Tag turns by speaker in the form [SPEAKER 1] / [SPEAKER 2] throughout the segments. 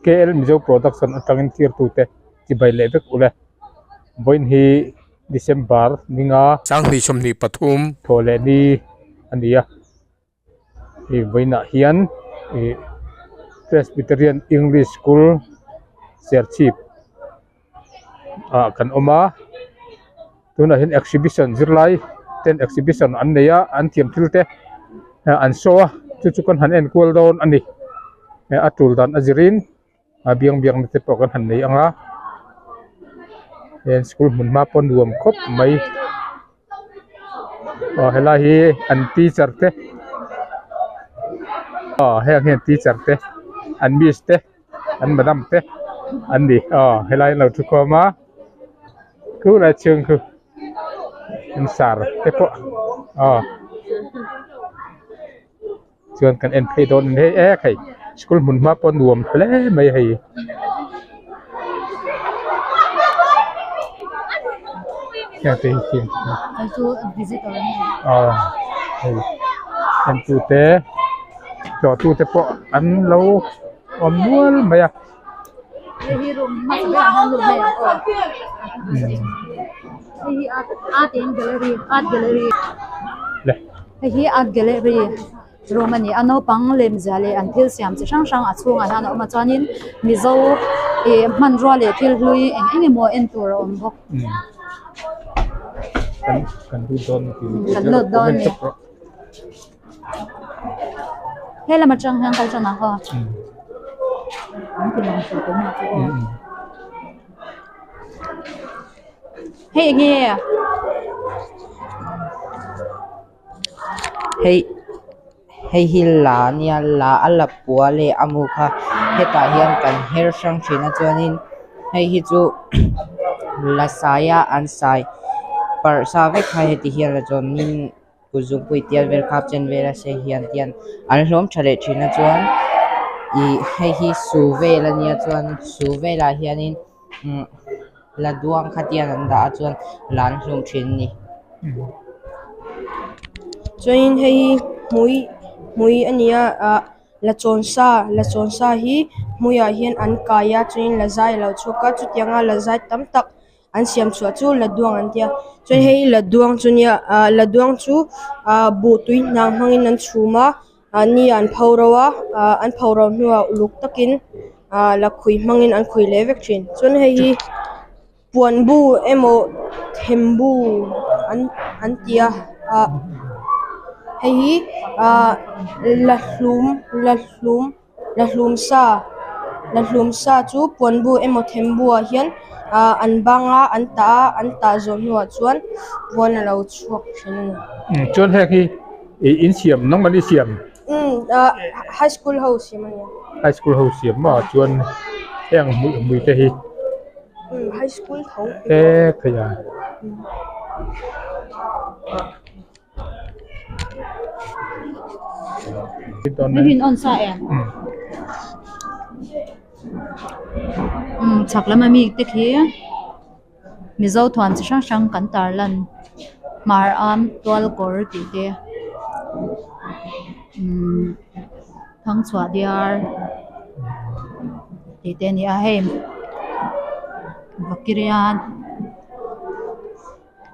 [SPEAKER 1] KL Mizo Production atangin thirtute chibai leh vek ule. Vawiin hi December ninga. 2023. Thawh leh ni a ni a. Hei vawiinah hian ih Presbyterian English School Serchhip ah kan awm a tunah hian exhibition zirlai ten exhibition an nei a an thiam thil te an show a chu chu kan han enkual dawn a ni a tul dan a zirin. a biang biak na te pawh kan han nei ang a heng school hmun hma pawh nuam khawp mai aw helai hi an teacher te aw heng hian teacher te an miss te an madam te an ni aw helai an lo thu khawm a khulai chhung khu an sir te pawh aw. Chuan kan en phei dawn hei ek hei school hmun hma pawh nuam hle mai hei. Aw hei entu te tlawhtu te pawh an lo awm nual mai a.
[SPEAKER 2] Hei hi art gallery room a ni a naupang lemzia leh an thil siam chi hrang hrang a chhungah hian a awm a chuanin mizo ih hmanrua leh thil hlui eng eng emaw en tur a awm bawk. Kan lut dawn a ni helam atang hian kal tan ang aw. Hei eng nge?
[SPEAKER 3] Hei hei hi la a nia la a la pua leh a mu kha hetah hian kan her hrang thin a chuanin hei hi chu la saia an sai parh sa vek kha heti hian la chuanin kut zungpui tial vel khap chen vel a sei hian tian an hlawm tha leh thin a chuan ih hei hi su vel a nia chuan su velah hianin umm la duang kha tian an dah a chuan la an hlum thin a ni.
[SPEAKER 4] Chuanin hei hi hmui hmui a ni a ah la chawn sa la chawn sa hi hmuiah hian an kai a chuanin la zai a lo chhuak a chutianga la zai tam tak an siam chhuah chu la duang an tia chuan hei la duang chu nia ah la duang chu ah buh tui hnang hmangin an chhum a ah ni ah an pho ro a ah an pho ro hnuah uluk takin ah lakhuih hmangin an khuih leh vek thin chuan hei hi puan bu emaw them bu an an ti a ah hei hi ah la hlum la hlum. La hlum sa la hlum sa chu puan bu emaw them buah hian ah an bang a an tah a an tah zawh hnuah chuan puan a lo chhuak thin a ni.
[SPEAKER 1] Chuan heng hi ih in siam nangmahni siam?
[SPEAKER 4] Umm ah high school ho siam a nia.
[SPEAKER 1] High school ho siam maw chuan heng hmui hmui te hi.
[SPEAKER 4] Umm high school tho.
[SPEAKER 1] E thei a.
[SPEAKER 2] Hei on sa em umm chhak lam ami te khi mizo thuam chi hrang hrang kan tar lan hmar am tual kawr tih te umm thangchhuah diar tih te a ni a hei vakirian.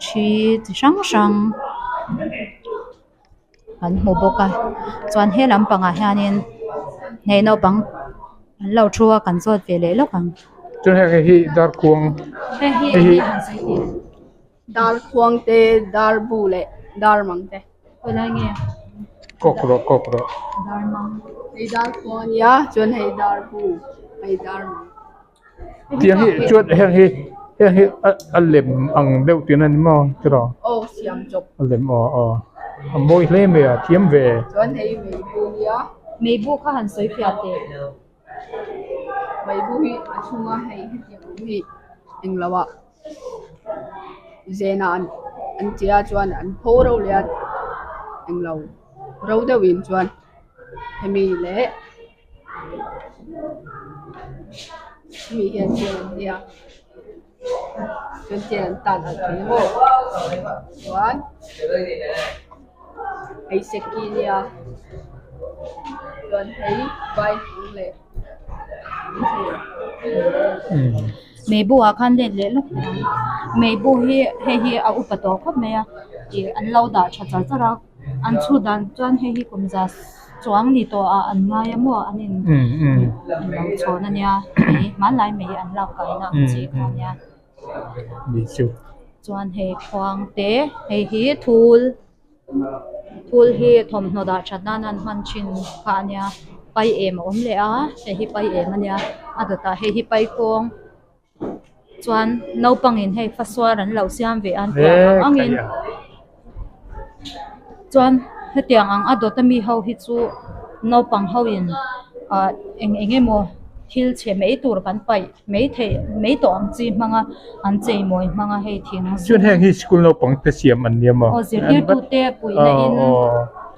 [SPEAKER 2] Thi chi hrang hrang kan hmu bawk a chuan he lampangah hianin hei naupang an lo thu a kan zawt ve leh lawk ang.
[SPEAKER 1] Chuan heng hi darkhuang
[SPEAKER 2] hei hi
[SPEAKER 1] hei hi
[SPEAKER 4] Darkhuang te darbu leh darmang te.
[SPEAKER 2] Khawilai nge?
[SPEAKER 1] Kawk rawh kawk rawh.
[SPEAKER 2] Darmang.
[SPEAKER 4] Hei darkhuang a nia chuan hei darbu hei darmang.
[SPEAKER 1] Tiang hi chuan heng hi heng hi a a lem ang deuh tihna ni maw tiraw?
[SPEAKER 4] Aw siam chawp.
[SPEAKER 1] A lem aw aw a mawi hle mai a thiam ve.
[SPEAKER 4] Chuan hei meibu nia.
[SPEAKER 2] Meibu kha han sawi fiah teh.
[SPEAKER 4] Meibu hi a chhunga hei hetiang awm hi englo ah zenah an an tia chuan an pho ro leh a englo ro deuhin chuan hemi leh. Mi hian thil an nia chuan thil an tan alh thei maw chuan hei seki nia chuan hei vai fung leh.
[SPEAKER 2] Meibu ah khan let leh lawk teh ang meibu hi hei hi a upa tawh khawp mai a ih an lo dah tha char char a an chhut dan chuan hei hi kum za chuang ni tawh ah an ngai a maw an in lo chhawn a nia mei hmanlai mei an lak kai na ang chi kha a nia chuan hei khuang te hei hi thul. Thul hi thawmhnaw dah that nan an hman thin kha a nia pai em a awm leh a hei hi pai em a nia a dawtah hei hi pai kawng chuan naupang in hei fasuar an lo siam ve a an piah ang ang in chuan hetiang ang a dawt ami ho hi chu naupang ho in ah eng eng emaw thil chhe mai tur kan paih. Mai theih mai tawh ang chi hmanga an chei mawi hmanga hei thing
[SPEAKER 1] zung. Chuan heng hi school naupang te siam an nia maw?
[SPEAKER 2] Aw zirtirtu te puihna in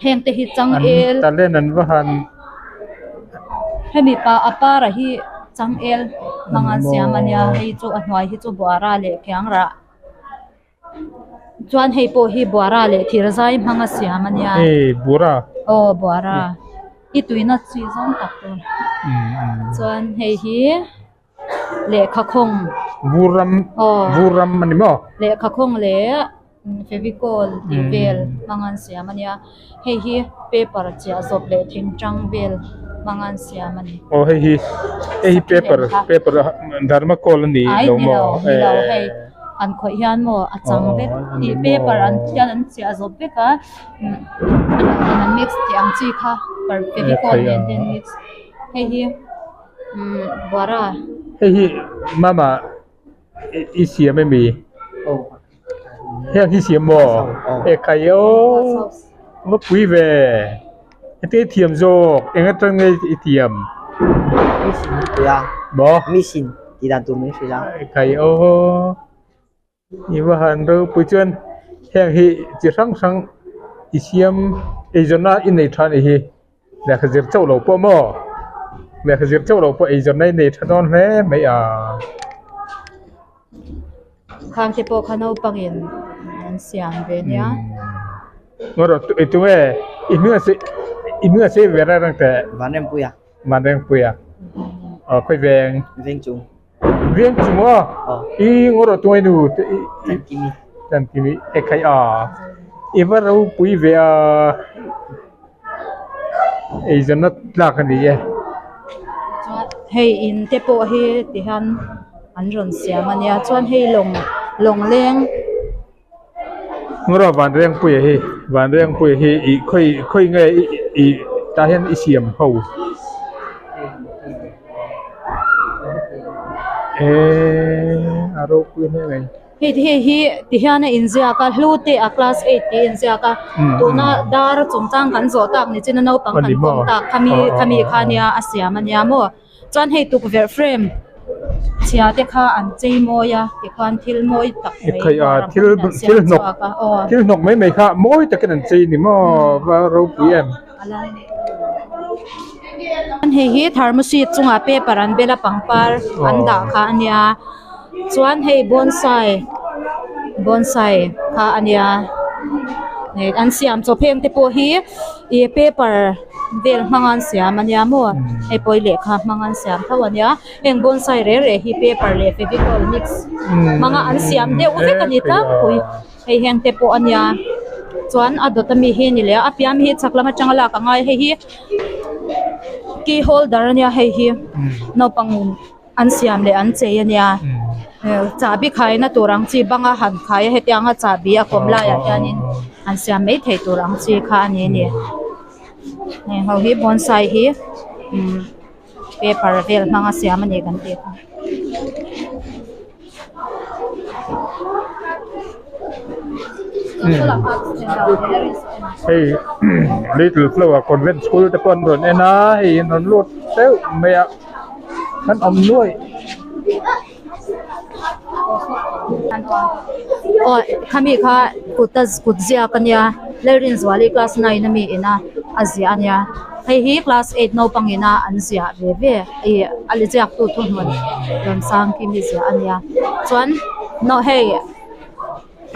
[SPEAKER 2] heng te hi changel.
[SPEAKER 1] An talent an va han.
[SPEAKER 2] Hemi pa a para hi changel hmanga an siam a nia hei chu a hnuai hi chu buara leh khiang rah. Chuan hei pawh hi buara leh thir zai hmanga siam a nia.
[SPEAKER 1] Hei buara.
[SPEAKER 2] Aw buara. I tuina chi zawng tak tur. Chuan hei hi lehkha khawng.
[SPEAKER 1] Vur ram.
[SPEAKER 2] Aw.
[SPEAKER 1] Vur ram a ni maw?
[SPEAKER 2] Lehkha khawng leh fevicol tih vel hmanga an siam a nia. Hei hi paper chiah zawp leh thing tang vel hmanga an siam a ni.
[SPEAKER 1] Aw hei hi hei hi paper paper dharmacol a ni lo maw?
[SPEAKER 2] Ai ni lo ni lo hei an khawih hian maw a chang vek tih paper an hian an chiah zawp vek a an mix tih ang chi kha fevicol nen te an mix hei hi umm buara.
[SPEAKER 1] Hei hi mama i siam emi? Heng hi siam maw? E khai aw va pui ve heti i thiam zawk eng atang nge i thiam? Maw? E khai aw i va han ropui chuan heng hi chi hrang hrang i siam eizawnna i nei tha anih hi lehkha zir chauh lo pawh maw lehkha zir chauh lo pawh eizawnna i nei tha dawn hle mai a.
[SPEAKER 2] Khang te pawh kha naupangin an siam ve nia.
[SPEAKER 1] Ngaw i tu nge i hming a sawi i hming a sawi ve reng reng teh.
[SPEAKER 3] Vanrengpuia.
[SPEAKER 1] Vanrengpuia. Aw khawi veng.
[SPEAKER 3] Veng chung.
[SPEAKER 1] Veng chung aw.
[SPEAKER 3] Aw.
[SPEAKER 1] I ngaw rawh tu nge nu te i.
[SPEAKER 3] Tlankimi.
[SPEAKER 1] Tlankimi e khai a. I va ropui ve a. Eizawnna tlak a ni e.
[SPEAKER 2] Chuan hei in te pawh hi ti hian an rawn siam a nia chuan hei lawng lawng leng.
[SPEAKER 1] Ngawrah Vanrengpuia hi Vanrengpuia hi ih khawi khawi nge ih tah hian i siam ho eee a ropui hle mai.
[SPEAKER 2] Hei hei hi ti hian a inziak a hlu te a class eight tih a inziak a tuna dar chungchang kan zawh tak ni chin a naupang kan kawm tak khami khami kha nia a siam a nia maw chuan hei tukverh frame chhia te kha an chei mawi a tikhuan thil mawi tak mai
[SPEAKER 1] thil thil hnawk thil hnawk mai mai kha mawi takin an chei ni maw va ropui em.
[SPEAKER 2] Hei hi thermosheet chungah paper an bel a pangpar an dah kha a nia. Chuan hei bonsai bonsai kha a nia hei an siam chawp heng te pawh hi ih paper vel hmang an siam a nia maw hei pawh hi lehkha hmang an siam tho a nia heng bonsai reh reh hi paper leh fevicol mix hmanga an siam deuh vek a ni tlangpui hei heng te pawh a nia chuan a dawt ami hi a ni leh a a piah ami hi chhak lam atanga lak a ngai hei hi key holder a nia hei hi naupang. An siam leh an chei a nia chahbi khaina tur ang chi banga han khai a hetianga chahbi a kawm laiah hianin an siam mai thei tur ang chi kha a ni a ni heng ho hi bonsai hi umm paper vel hmanga siam a ni kan tih kha.
[SPEAKER 1] Hei little flower convent school te pawh an rawn en a hei an rawn lut teuh mai a. Kan awm nuaih.
[SPEAKER 2] Aw khami kha kut a kut ziak a nia Lalrinzuali class nine ami ina a ziah a nia hei hi class eight naupang ina an ziah ve ve ih a ziak tu thuhmun Lawmsangkimi ziah a nia chuan hei.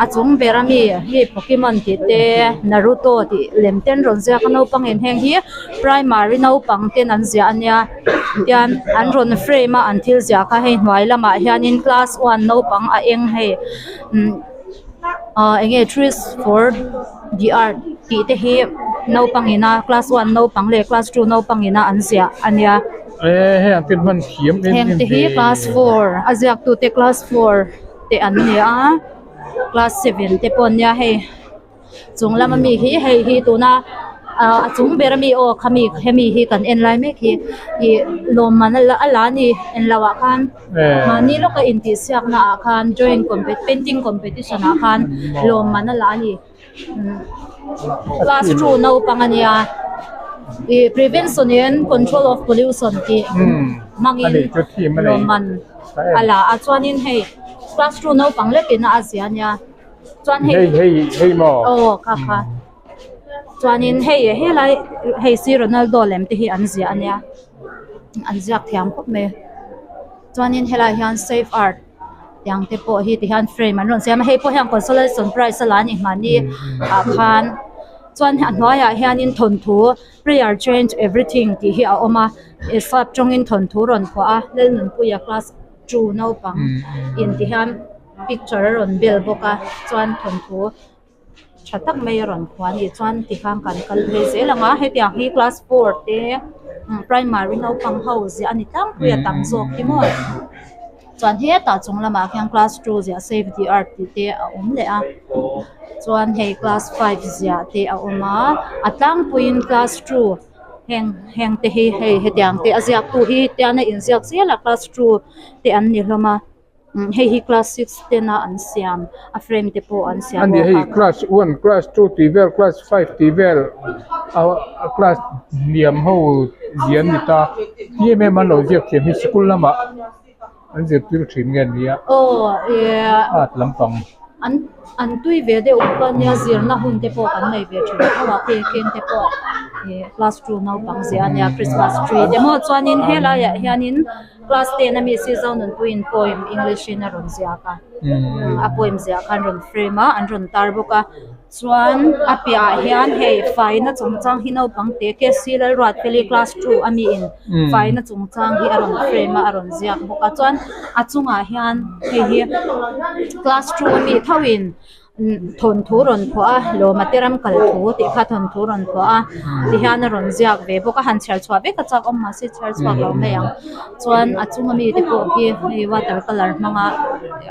[SPEAKER 2] A chung ber ami hei pokemon tih te naruto tih lem te an rawn ziak a naupang in heng hi primary naupang ten an ziah ania tian an rawn frame a an thil ziah kha hei hnuai lamah hianin class one naupang a eng hei umm ah enge trees for the earth tih te hi naupang ina class one naupang leh class two naupang ina an ziah ania. Heng te hi class four a ziak tute class four te an ni a class seven te pawh an nia hei chung lama mi hi hei hi tuna ah a chung ber ami aw khami hemi hi kan en lai mek hi ih lawmman a la a ni englo ah khan mahni lawka intihsiak na ah khan drawing painting competition ah khan lawmman a la a ni class two naupang a nia ih prevention and control of pollution tih hmangin lawmman a la a chuanin hei class two naupang lekin a zia a nia chuan hei aw kha kha chuanin hei helai hei c ronaldo lem te hi an ziah a nia an ziak thiam khawp mai chuanin helaiah hian save earth. tiang te pawh hi tihian frame an rawn siam a hei pawh hian consolation prize a la a ni mahni ah khan chuan a hnuaiah hianin thawnthu prayer change everything tih hi a awm a ih sap tawngin thawnthu rawn phuah a Lalnunpuia class two naupang in ti hian picture a rawn bel bawk a chuan thawnthu. tha tak mai a rawn phuah a nih chuan tikhan kan kal phei zel ang a hetiang hi class four te primary naupang ho ziah a ni tlangpui a tam zawk hi maw chuan hetah chung lamah khian class two ziah save the earth tih te a awm leh a chuan hei class five ziah te a awm a a tlangpuiin class two heng heng te hi hei hetiang te a ziaktu hi tian a inziak zel a class two te an ni hlawm a. Hei hi class six ten a an siam a frame te pawh an siam
[SPEAKER 1] Ani hei class one class two tih vel class five tih vel a class hniam ho zia an ni ta ti em em an lo ziak thiam hi sikul lamah an zirtir thin nge nia art lampang.
[SPEAKER 2] An an tui ve deuh bawk a nia zirna hun te pawh kan nei ve thin tho a khi khen te pawh ih class two naupang ziah a nia christmas tree te maw chuanin helaiah hianin. Class ten a mi si zo nunpuiin poem English in a rawn ziak a a poem ziah kha an rawn frame a an rawn tar bawk a chuan a piahah hian hei faina chungchang hi naupang te K C Lalruatfeli class two a mi in faina chungchang hi a rawn frame a a rawn ziak bawk a chuan a chungah hian hei hi class two a mi tho in. Thawnthu rawn phuah a lawma te ram kal thu tih kha thawnthu rawn phuah a tihian a rawn ziak ve bawk a han chhiar chhuah vek a chak awm mahse chhiar chhuak lo mai ang chuan a chunga mite pawh khi hei water colour hmanga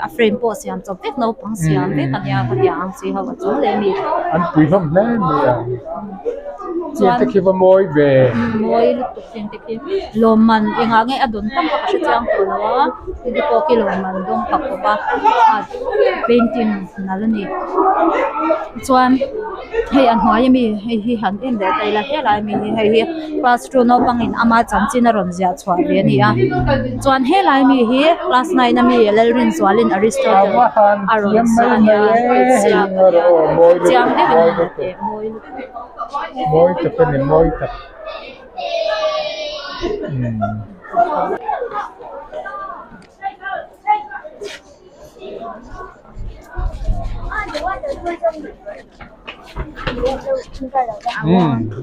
[SPEAKER 2] a frame pawh siam chawp vek naupang siam vek a nia ka tia ang chi ho a chung leh mi
[SPEAKER 1] an pui hlawm hle mai a chian te khi va mawi ve
[SPEAKER 2] mawi lutuk chian te khi lawmman engah nge a dawn tam kha ka hre chiang tawh lo a heti pawh khi lawmman dawng pha khawp a. Painting nalh a ni chuan hei a hnuai ami hei hi han en leh ta ila helai ami hi hei hi class two naupang in ama chanchin a rawn ziah chhuah ve a ni a chuan helai mi hi class nine ami Lalrinzualin Aristotle a rawn ziah a nia ziak a nia chiang deuhin a han teh mawi lutuk.
[SPEAKER 1] Mawi tak a ni mawi tak.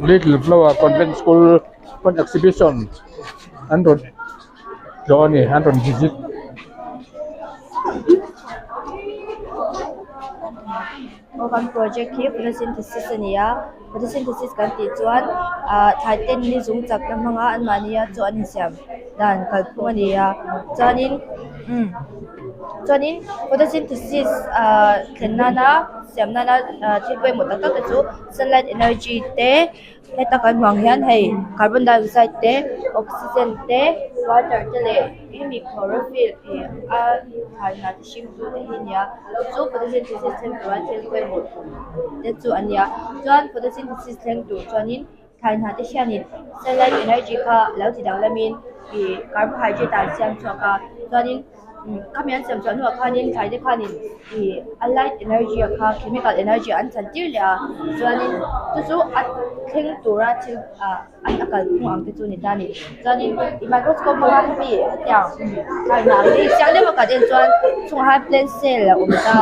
[SPEAKER 1] Little Flower Convent School pawn exhibition an rawn tlawh a ni an rawn visit.
[SPEAKER 5] Aw kan project hi photosynthesis a ni a photosynthesis kan tih chuan ah thlai ten ni zung chakna hmanga anmahnia chaw an insiam dan kalphung a ni a chuanin umm chuanin photosynthesis ah thlen nana siam nana ah thil pawimawh tak tak te chu sunlight energy te. Heta kan hmuh ang hian hei carbon dioxide te oxygen te water te leh hemi chlorophyll ih a thlai hnah chi hring tu te hi a ni a chu photosynthesis thleng tura thil pawimawh te chu a ni a chuan photosynthesis thleng tur chuanin thlai hnah te hianin sunlight energy kha lo ti danglamin ih carbohydrate ah an siam chhuak a chuanin. Khami an siam chhuah hnuah khanin thlai te khanin ih a light energy a kha chemical energy an chan tir leh a chuanin chu chu a thleng tura thil ah a kalphung ang te chu a ni ta a ni chuanin ih microscope hmanga hemi hetiang thlai hnah ang te hi chiang deuh a kan en chuan chungah hian plant cell a awm ta.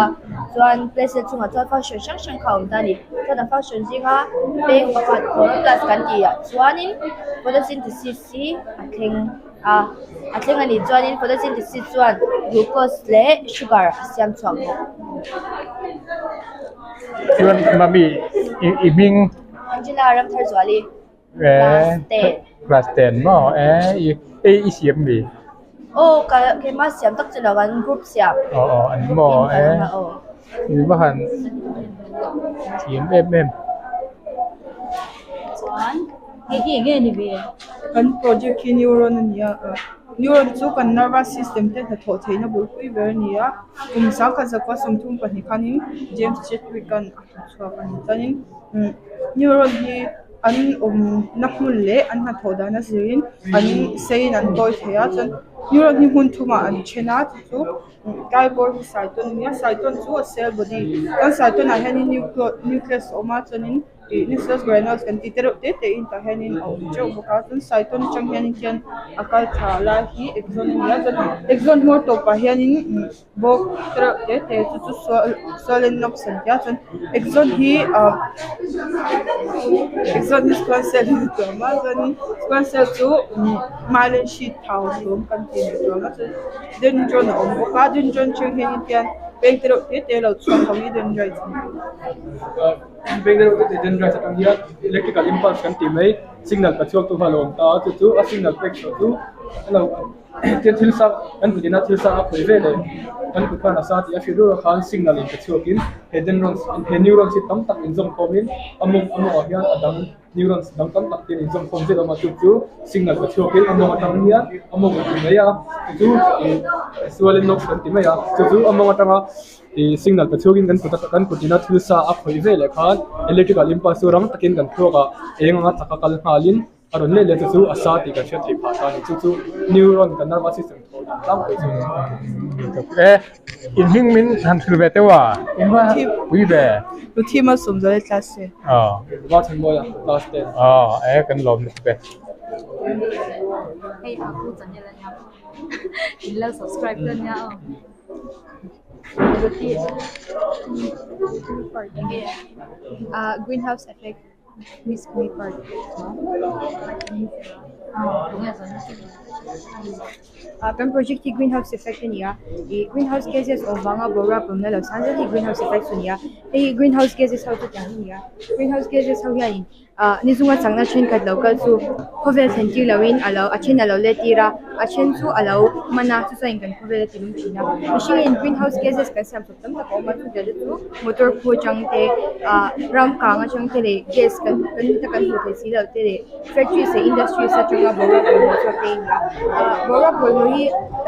[SPEAKER 5] Chuan plant cell chungah chuan function hrang hrang kha a awm ta a ni. Chuan a function zinga peng pakhat chloroplast kan tih ah chuanin photosynthesis hi a thleng a a thleng a nih chuanin photosynthesis chuan glucose leh sugar a siam chhuak bawk.
[SPEAKER 1] Chuan mami i i hming
[SPEAKER 5] Angela Ramtharzuali class ten.
[SPEAKER 1] Class ten maw e i i siam mi?
[SPEAKER 5] Aw ka keimah siam tak chu lo an group siam.
[SPEAKER 1] Aw aw an maw e i va han thiam em em.
[SPEAKER 2] Chuan hei hi enge ni ve?
[SPEAKER 6] Kan project hi neuron a ni a, neuron chu kan nervous system te hnathawh theihna bulpui ber a ni a, kum sangkhat zakua 32 khanin James Chadwick an a hmu chhuak a ni. Chuanin neuron hi an awmna hmun leh an hnathawh dan a zirin an seiin an tawi thei a, chuan neuron hi hmun thumah an then a chu chu tlai bawr hi saitawn a ni a, saitawn chu a cell body chuan saitawn ah hianin nucleus a awm a chuanin ih nucleus granules kan tih te reuh te te in tah hianin a awm teuh bawk a chuan saitawn atang hianin khian a kal thla lai hi axon a ni a chuan axon hmawr tawpah hianin bawk te reuh te te chu chu swollen knobs an tia chuan axon hi ah axon hi square cell in a tuam a chuanin square cell chu myelin sheath thau hlawm kan tih a ni tuam a chuan dendron a awm bawk a dendron chhung hian hian peng te reuh te te lo chhuak ho hi dendrites an ti.
[SPEAKER 7] Peng te reuh te te dendrites atang hian electrical impulse kan tih mai signal pa chhuak tu kha a lo awm ta a chu chu a signal pek chhuah chu a lo Tin thil sang kan kut ina thil sang a khawi ve leh kan kut khan a sa tih a hrilh reuh a khan signal in pe chhuakin he dendrons he neurons hi tam tak inzawm khawmin a mawng a mawngah hian a dang neurons dang tam tak ten inzawm khawm zet a awm a chu chu signal pe chhuakin a mawng atang hian a mawng an ti mai a chu chu ih swollen knobs kan ti mai a chu chu a mawng atanga ih signal pe chhuakin kan kut kan kut ina thil sa a khawi ve leh khan electrical impulse chu rang takin kan thluak ah eng anga chak a kal nghalin. A rawn let leh chu chu a sa tih kan hriat theih phah ta a ni. Chu chu neuron kan nervous system thaw dan tlangpui chu a ni.
[SPEAKER 1] E, in hming min han hrilh ve teuh a, in va pui ve.
[SPEAKER 6] Ruthi malsawm zual e class ten.
[SPEAKER 1] Aw.
[SPEAKER 7] Va Chhanmawia class ten.
[SPEAKER 1] Aw, e kan lawm lutuk e.
[SPEAKER 2] Hei a ku channel a nia in lo subscribe dawn nia aw. Ruthi
[SPEAKER 8] Ah greenhouse effect. Miss May Park Ah kan project hi greenhouse effect a ni a ih greenhouse gases awm vanga boruak awmna lo sang zet hi greenhouse effect chu a ni a hei greenhouse gases ho chu tiang hi a ni a greenhouse gases ho hianin ah ni zunga chakna thenkhat lo kal chu khawvel thlen tir loin a lo a then a lo let tir a a then chu a lo man a chu chuan kan khawvel a ti lung thin a mihringin greenhouse gases kan siam chawp. Tam tak a awm a chutiang te chu motor khu atang te ah ram kang atang te leh gas kan kan ta kan hmuh theih si loh te leh factories leh industries atanga boruak bawlhhlawh chhuak te a ni a ah boruak bawlhhlawh hi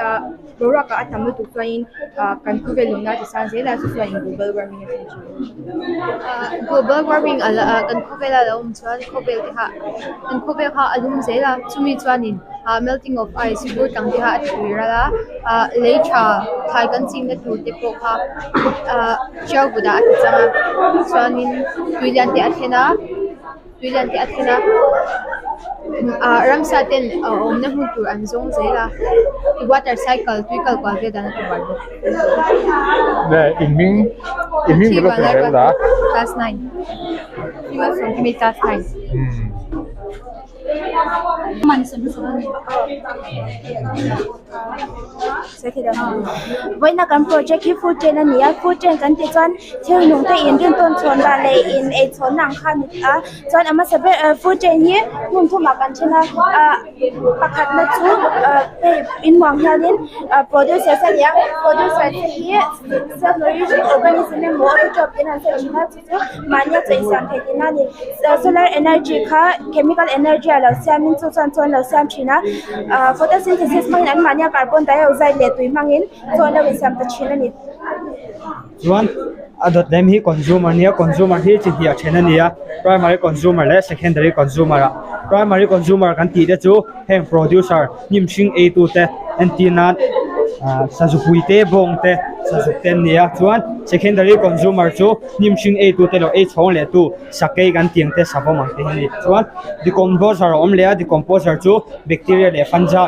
[SPEAKER 8] ah boruak ah a tam lutuk chuanin ah kan khawvel lumna a ti sang zel a chu chuan global warming a thlen thin. Ah global warming a la ah kan khawvel a lo awm chuan khawvel te kha kan khawvel kha a lum zel a chumi chuanin ah melting of ice vur tang te kha a tui ral a ah lei tha thlai kan chingna tur te pawh kha ah tiau vut ah a ti chang a chuanin tui lian te a thlen a tui lian te a thlen a ah ramsa ten a awmna hmun tur an zawng zel a water cycle tui kal kual vel dan a ti buai bawk. Class 9 class 9
[SPEAKER 9] Vawiina kan project hi food chain a ni a food chain kan tih chuan thil nung te in rin tawn chhawn dan leh in ei chhawn na ang kha a ni a chuan a hmasa ber food chain hi hmun thumah kan then a ah pakhatna chu ah hei inmuang hianin ah producers a ni a producer te hi self nourishing organism emaw autotroph te an sawi thin a. chu mahnia chaw insiam theih tihna a ni solar energy kha chemical energy ah lo siamin chu chuan chaw an lo siam thin a ah photosynthesis hmangin an mahnia carbon dioxide leh tui hmangin chaw an lo insiam ta thin a ni.
[SPEAKER 10] Chuan a dawt lem hi consumer nia consumer hi chi hnih a then a ni a primary consumer leh secondary consumer ah primary consumer kan tih te chu heng producer hnim hring ei tu te entir nan ah sazupui te bawng te sazuk te an ni a chuan secondary consumer chu hnim hring ei tu te lo ei chhawng leh tu sakei kan tih ang te savawm ang te hi a ni chuan decomposer a awm leh a decomposer chu bacteria leh fungi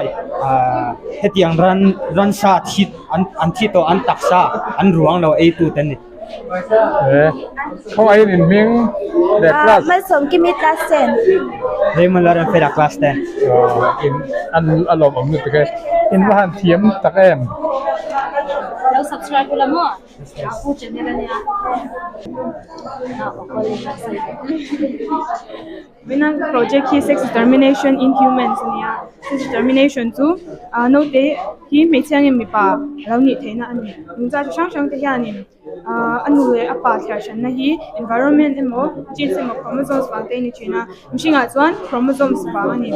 [SPEAKER 10] ah hetiang ran ransa thi an an thi tawh an taksa an ruang lo ei tu te an ni.
[SPEAKER 1] E khawngaihin in hming leh class.
[SPEAKER 9] Malsawmkimi class 10.
[SPEAKER 10] Raymond Lalremfela class 10.
[SPEAKER 1] In an a lawmawm lutuk e. In va han thiam tak em.
[SPEAKER 2] Lo subscribe ula maw? Pu channel ania.
[SPEAKER 6] Vawiin project hi sex determination in humans a ni a, sex determination chu ah naute hi hmeichhia nge mipa a lo nih theihna a ni. Nungcha chi hrang hrang te hianin ah a nu leh a pa thliar hranna hi environment emaw genes emaw chromosomes vang te a ni thin a, mihringah chuan chromosomes vang a ni.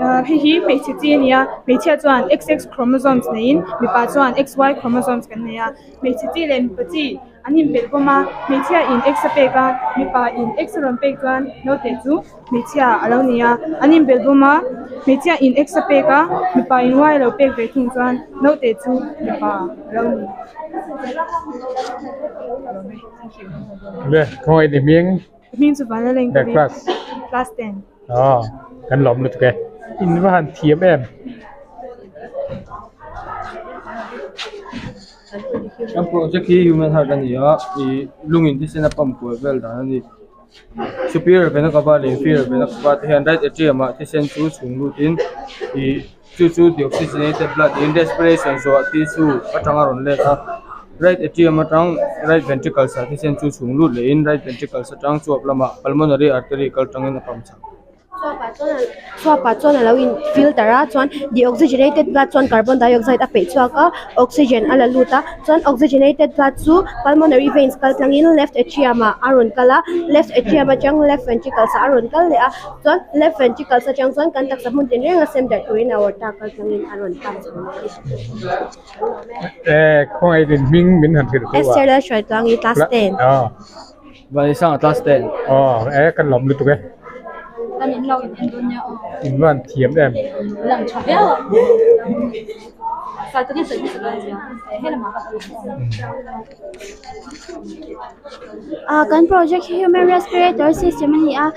[SPEAKER 6] Ah hei hi hmeichhe chi a ni a, hmeichhia chuan XX chromosomes neiin mipa chuan XY chromosomes kan nei a, hmeichhe chi leh mipa chi. An inbelh bawm a, hmeichhia in X a pek a, mipa in X a rawn pek chuan naute chu hmeichhia a lo ni a, an inbelh bawm a, hmeichhia in X a pek a, mipa in Y a lo pek ve thung chuan naute chu mipa a lo ni.
[SPEAKER 1] Le, khawngaih ni hming?
[SPEAKER 6] Hming chu Vanlaleng ka ni.
[SPEAKER 1] Class?
[SPEAKER 6] Class 10.
[SPEAKER 1] Aw, kan lawm lutuk e. In va han thiam em?
[SPEAKER 7] Kan project hi human heart a ni a ih lungin thisen a pump kual vel dan a ni superior vena kava leh inferior vena kava te hian right atrium ah thisen chu chhung lutin ih chu chu deoxygenated blood in respiration zawh tissue atanga rawn let a right atrium atang right ventricles ah thisen chu chhung lut lehin right ventricles atang chuap lamah pulmonary artery kal tangin a pump chak.
[SPEAKER 4] Chhuapah chuan a lo in filter a chuan deoxygenated blood chuan carbon dioxide a peih chhuak a oxygen a la lut a chuan oxygenated blood chu pulmonary veins kal tlangin left atrium ah a rawn kal a left atrium atang left ventricles ah a rawn kal leh a chuan left ventricles atang chuan kan taksa hmun tinreng a sem darh turin aorta kal tlangin a rawn pump chho leh a ni. Esther Lalhruaitluangi class 10.
[SPEAKER 7] Vanisa class 10.
[SPEAKER 1] Aw e kan lawm lutuk e.
[SPEAKER 2] Kan in lo in en dawn nia aw.
[SPEAKER 1] In van thiam em.
[SPEAKER 2] Lang tha viau a. Fal takin sawi hmasa dawn sia. He lamah ka kal ang.
[SPEAKER 9] Ah kan project hi human respirator system a ni a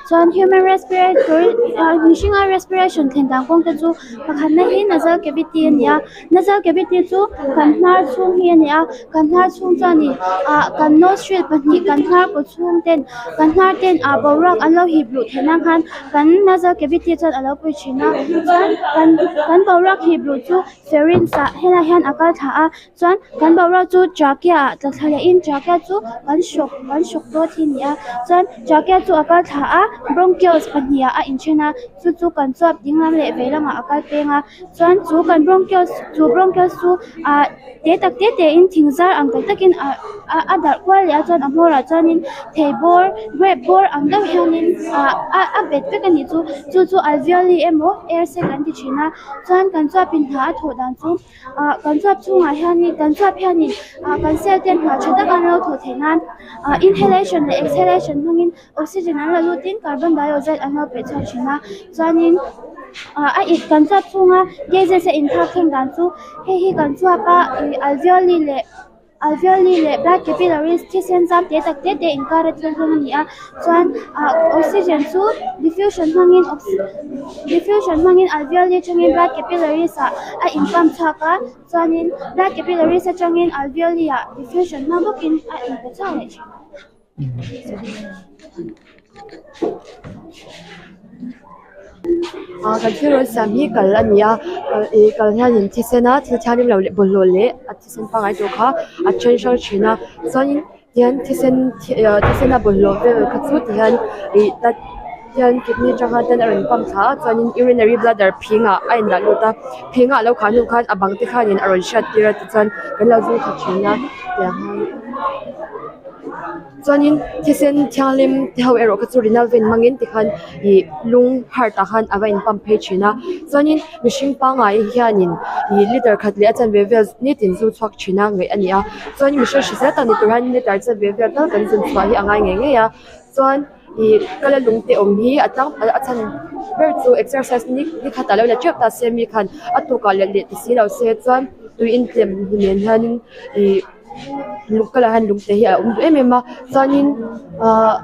[SPEAKER 9] chuan human respirator ah mihringa respiration thlen dan kawng te chu pakhatna hi nasal cavity a ni a nasal cavity chu kan hnar chhung hi a ni a kan hnar chhung chuanin ah kan nostril pahnih kan hnar kaw chhung ten kan hnar ten ah boruak an lo hip luh theih nan khan kan nasal cavity chuan a lo pui thin a chuan kan kan boruak hip luh chu syringe ah helaiah hian a kal thla a chuan kan boruak chu trachea ah tla thla lehin trachea chu kan hrawk kan hrawk dawn hi a ni a chuan trachea chu a kal thla a bronchioles pahnih ah a inthen a chu chu kan chuap ding lam leh vei lamah a kal peng a chuan chu kan bronchioles chu bronchioles chu ah te tak te te in thing zar ang tak takin ah a darh kual leh a chuan a hmawrah chuanin thei bawr grape bawr ang deuh hianin ah a bet vek a nih chu chu chu alveoli emaw air sac an ti thin a chuan kan chuapin hna a thawh dan chu. ah kan chuap chhungah hianin kan chuap hianin ah kan cell ten hna tha tak an lo thawh theih nan ah inhalation leh exhalation hmangin oxygen an la lutin carbon dioxide an lo peih chhuak thin a chuanin ah a in kan chuap chhunga gases a inthlak thleng dan chu hei hi kan chuap a ih alveoli leh alveoli leh blood capillaries thisen zam te tak te te inkar a thil hlawm a ni a chuan ah oxygen chu diffusion hmangin diffusion hmangin alveoli atangin blood capillaries ah a in pump chhuak a chuanin blood capillaries atangin alveoli ah diffusion hmang bawkin a inpe chhuak leh thin.
[SPEAKER 5] Ah kan thil rawn siam hi kal a ni a kal ih kal hianin thisen a thil thianghlim lo leh bawlhhlawh leh a thisen pangngai tur kha a then hrang thin a chuanin tihian thisen thisen a bawlhhlawh vel kha chu tihian ih blood hian kidney atanga ten a rawn pump thla a chuanin urinary bladder phingah a indah lut a phingah a lo khah hnu khan a bang te khanin a rawn hriat tir a tichuan kan lo zung thla thin a tiang hian. Chuanin thisen thianghlim te ho erawh kha chu renal vein hmangin tikhan ih lung heart ah khan a va in pump phei thin a chuanin mihring pangngai hianin ih liter khat leh a chanve vel nitin zu chhuak thin a ngaih a ni a chuanin mihring hrisel tak ni tur hian liter chanve vel tal kan zun chhuah hi a ngai ngei ngei a chuan ih kala lung te awm hi a tlang a chhan ber chu exercise ni ni khatah lo la teuh ta se mi khan a tukah let leh ti si lo se chuan tui intlem hi nen hianin ih. Lung kalah hian lung te hi a awm duh em em a chuanin ahh.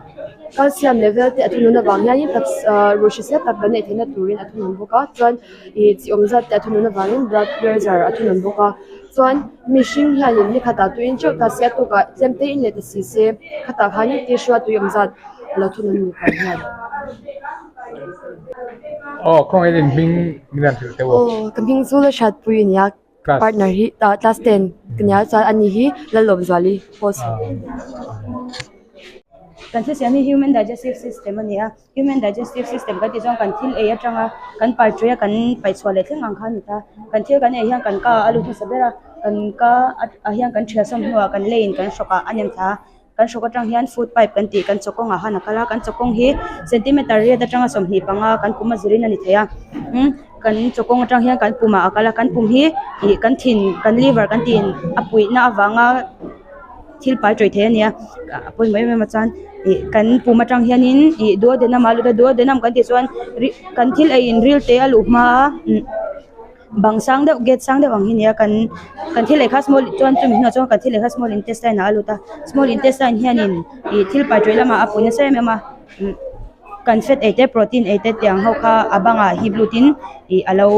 [SPEAKER 8] Calcium level te a thunun avang hianin taksa ruh hrisel tak kan neih theihna turin a thunun bawk a chuan ih chi awm zat te a thunun avangin blood pressure a thunun bawk a chuan mihring hianin ni khatah tuiin teuh ta se a tukah tlem te in leh ta si se khatah khanin tissue a tui awm zat a lo thunun ni phah hian.
[SPEAKER 1] Aw khawngaih in hming min han hrilh teuh aw.
[SPEAKER 8] Aw ka hming chu la hriatpui a nia. Partner hi ah class 10 ka nia chuan ani hi Lalawmzuali post.
[SPEAKER 5] Kan thil siam hi human digestive system a ni a, human digestive system kan tih chuan kan thil ei atanga kan pai tui a kan paih chhuah leh thleng ang kha a ni ta, kan thil kan ei hian kan ka a lut hmasa ber a, kan ka ah hian kan thial sawm hnuah kan leiin kan hrawk ah a nem thla a, kan hrawk atang hian food pipe kan tih kan chaw kawngah khan a kal a kan chaw kawng hi centimeter riat atanga 25 kan pum a zirin a ni thei a umm kan chaw kawng atang hian kan pumah a kal a kan pum hi ih kan thin kan liver kan tih in a puihna avanga thil pai tawih thei a ni a a pawimawh em em a chuan ih kan pum atang hianin ih duodenum ah a lut a duodenum kan tih chuan rih kan thil ei in ril te a luh hma a umm. Bang sang deuh gate sang deuh ang hi nia kan kan thil ei kha small chuan chumi hnuah chuan kan thil ei kha small intestine ah a lut a small intestine hianin ih thil pai tawih lamah a pui nasa em em a umm kan fat ei te protein ei te tiang ho kha a bangah hip lutin ih alo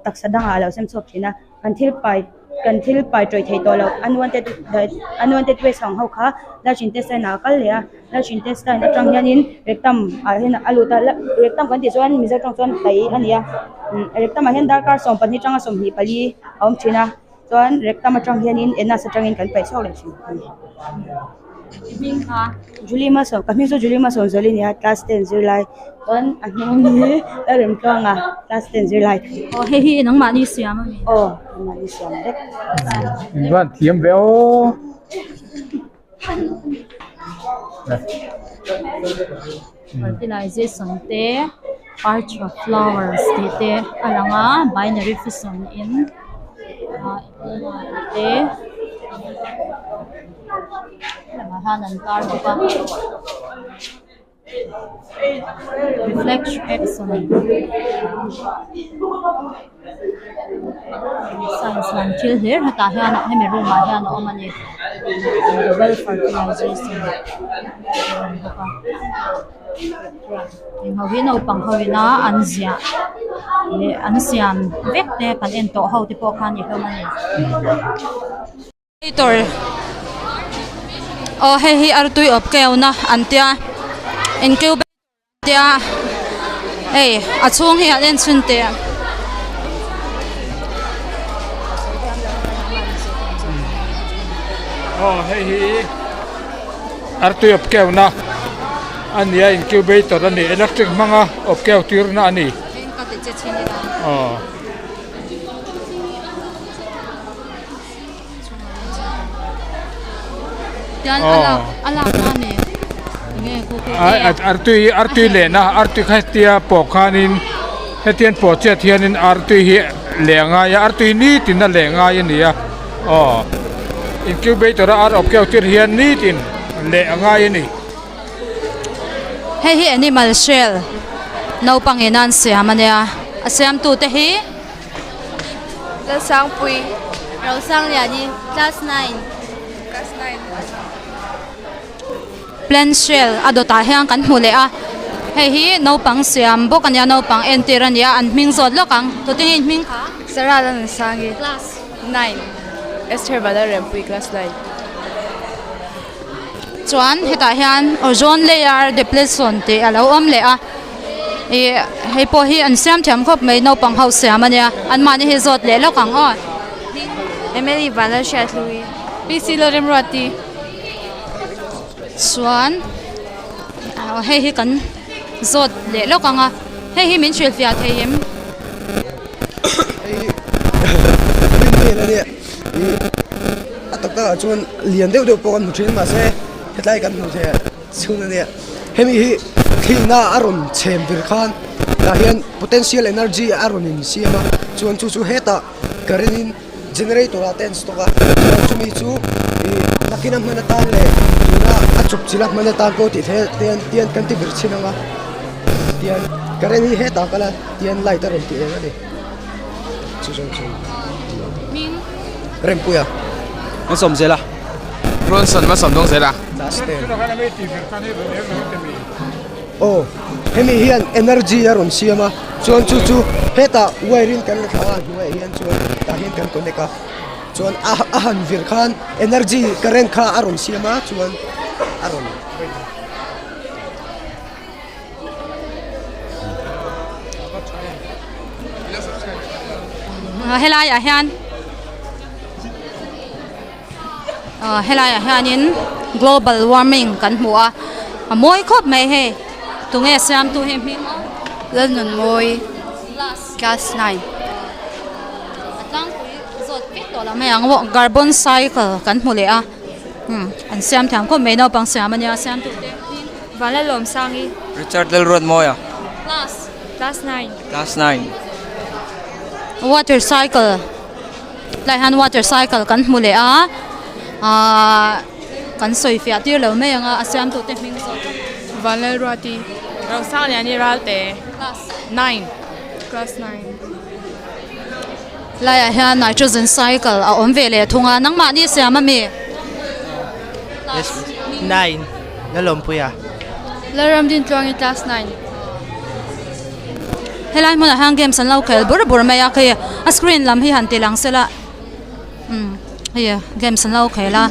[SPEAKER 5] taksa dangah alo sem chhuak thin a kan thil pai kan thil pai tawih theih tawh loh unwanted unwanted waste ang ho kha large intestine ah a kal leh a. Large intestine atang hianin rectum ah hian a lut a rectum kan tih chuan mizo tawng chuan tai a ni a rectum ah hian darkar 12 atanga 24 a awm thin a chuan rectum atang hianin anus atangin kan paih chhuak leh thin a ni. Julie Mason ka hming chu Julie Mason Zawli a ni a class ten zirlai chuan a hnung hi Lalremtluanga class ten zirlai.
[SPEAKER 2] Aw hei hi nangmahni siam a mi?
[SPEAKER 5] Aw nangmahni siam vek.
[SPEAKER 1] Invan thiam ve aw.
[SPEAKER 2] Fertilization te arch of flowers tih te a lang a binary fission in ah tih te lamah hian an tar bawk a. Reflection science lam thil hlir hetah hian hemi room ah hian a awm a ni global fertilization a awm bawk a heng ho hi naupang ho ina an ziah leh an siam vek te kan en tawh ho te pawh kha a ni hlawm a ni. Aw hei hi artui awp keuna an tia incubator an tia hei a chhung hi an en chhun teh a.
[SPEAKER 1] Aw hei hi artui awp keuna a nia incubator a ni electric hmanga awp keu tirna a ni aw. Artui artui lehna artui kha hetia pawh khanin hetian pawh chiat hianin artui hi leh a ngai a artui nitin a leh ngai a ni a aw incubator a ar awp keuh tir hian nitin leh a ngai a ni.
[SPEAKER 2] Hei hi animal shell naupang in an siam a nia a siamtute hi.
[SPEAKER 11] Lalsangpui Rosangliani class 9 class 9
[SPEAKER 2] Plan shell a dawtah hian kan hmu leh a hei hi naupang siam bawk a nia naupang entir a nia an hming zawt lawk ang tute nge in hming kha
[SPEAKER 11] Sarah Lalnunsangi
[SPEAKER 2] class
[SPEAKER 11] 9 Esther Vanlalrempui class 9
[SPEAKER 2] Chuan hetah hian ozone layer depletion tih a lo awm leh a ih hei pawh hi an siam thiam khawp mai naupang ho siam a nia anmahni hi zawt leh lawk ang aw.
[SPEAKER 11] Emily Vanlalhriathlui PC Lalremruati.
[SPEAKER 2] Chuan hei hi kan zawt leh lawk ang a hei hi min hrilhfiah thei em?
[SPEAKER 12] A tak takah chuan lian deuh deuh pawh kan hmu thin mahse hetlai kan hmuh theih chhun a nia hemi hi thlihna a rawn chhem vir khan tah hian potential energy a rawn insiam a chuan chu chu hetah current in generator ah te an stock a chuan chumi chu ih nakin a hman atan leh tuna a chawp chilh a hman atan pawh tih theih te hian kan ti vir chhin ang a tian current hi hetah a kal a tian light a rawn ti eng a ni. Chu chuan chu Rempuia.
[SPEAKER 13] An sawm zel a. Ronson ma sawm dawng zel a.
[SPEAKER 12] Last ten. Aw hemi hian energy a rawn siam a chuan chu chu hetah wire in kan la thla a hnuaiah hian chuan tah hian kan connect a chuan a a han vir khan energy current kha a rawn siam a chuan a rawn.
[SPEAKER 2] Helai ah hian helai ah hianin global warming kan hmu a a mawi khawp mai hei tunge siamtu hi hming
[SPEAKER 11] Lalnunmawi class 9
[SPEAKER 2] a tlangpui zawt vek tawh lo mai ang carbon cycle kan hmu leh a an siam thiam khawp mai naupang siam ania siamtu te hming.
[SPEAKER 8] Vanlalawmsangi.
[SPEAKER 13] Richard Lalruatmawia.
[SPEAKER 2] Class.
[SPEAKER 8] Class 9.
[SPEAKER 13] Class 9.
[SPEAKER 2] Water cycle tlai hian water cycle kan hmu leh a ahh kan sawi fiah tir lo mai ang a a siamtu te hming zawk.
[SPEAKER 6] Vanlalruati.
[SPEAKER 14] Rosangliani Ralte.
[SPEAKER 2] Class.
[SPEAKER 14] 9.
[SPEAKER 6] Class 9.
[SPEAKER 2] Laiah hian nitrogen cycle a awm ve leh thung a nangmahni siam ami?
[SPEAKER 15] Yes, 9. Lalawmpuia.
[SPEAKER 11] Lalramdintluangi class 9.
[SPEAKER 2] Helai hmunah hian games an lo khel bur bur mai a khi a screen lam hi han ti lang sela umm hei games an lo khel a